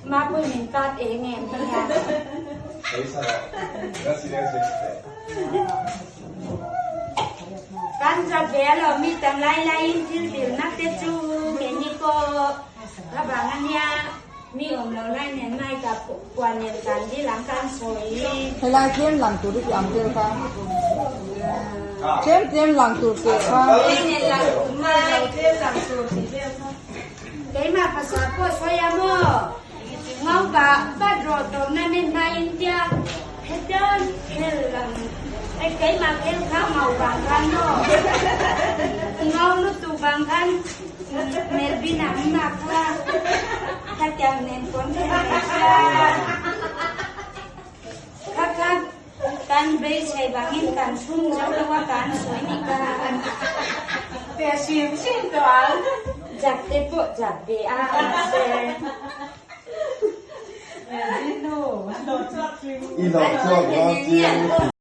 Mapui min kat eng em hi a. Kan za ve lo mi tam lai lai in thil dilna te chu keini pawh ka vang ania mi awm lo lai nen mai ka puan nen kan dil ang kan sawi. Helai tlem lang tur i ang vel kha. Tlem tlem lang tur teh kha. Tlem nen lang tur mai. Keimah pasal pawh sawi a maw? Ngau ba bat rawh tawpna min hma in tia hetiang khel lang e keimah khel kha ngau vang khan maw? Ngau lutuk vang khan Melvin a hma kha khatiang nen pawn khel ve sia. Kha kha kan beisei vangin kan chhung zo lo a kan sawi ni ka. Pe hrim hrim tawh ang. Zak te pawh zak ve a mahse. Melvin nu, lo chhuak hrim. I lo chhuak dawn chiang.